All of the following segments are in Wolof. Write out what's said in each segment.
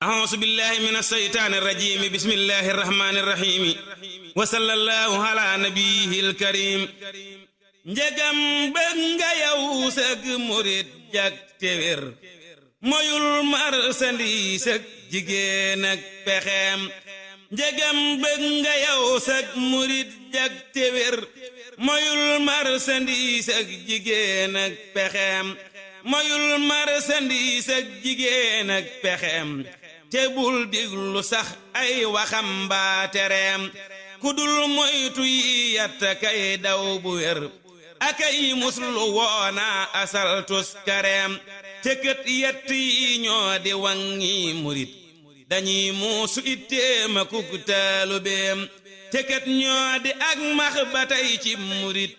أعوذ بالله من الشيطان الرجيم بسم الله الرحمن الرحيم وصلى الله على نبيه الكريم njegam bëgg nga yow sëg murit jak te wér moyul marchandise ak jigéen ak pexeem njegam bëgg nga yow sëg murit jak te wér moyul marchandise ak jigéen ak pexeem moyul marchandise ak jigéen ak pexeem te bul diglu sax ay waxam mbaa tereem ku dul moytu yi yatta kay daw bu wér akay muslu woona asal tus kareem te kët yett yi ñoo di wangi murit dañuy muusu itteema kuk taalubeem te kët ñoo di ak max ba tey ci murit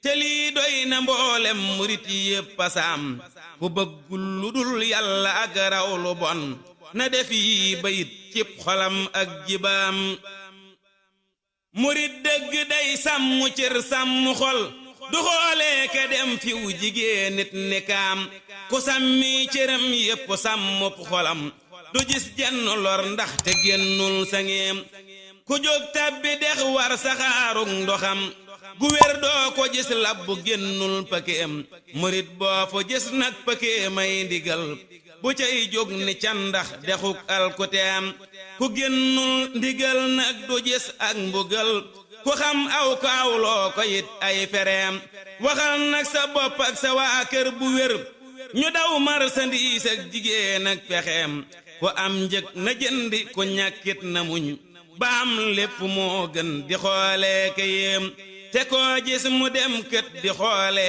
te lii doy na mboolem murit yépp asaam ku bëggul lu dul yàlla ak raw lu bon na def yi bayit cib xolam ak jibaam murit dëgg day sàmm cër sàmm xol du xoolee ka dem fiw jigéen nit ni kaam ku sàmmi cëram yépp sàmmub xolam du gis jenn lor ndax te génnul sangeem ku jóg tabbi dex war saxaarug ndoxam gu wér doo ko gis labbu génnul pëkeem murit boo fa gis nag pëkeemay ndigal bu cay jóg ni candax dexuk alkuteem ku génnul ndigal nag du gis ak mbugal ku xam aw ko awloo ko it ay fereem waxal nag sa bopp ak sa waa kër bu wér ñu daw marchandise ak jigéen ak pexeem ku am njëg na jëndi ku ñàkkit na muñ ba am lépp moo gën di xoolee ka yéem te koo gis mu dem kët di xoolee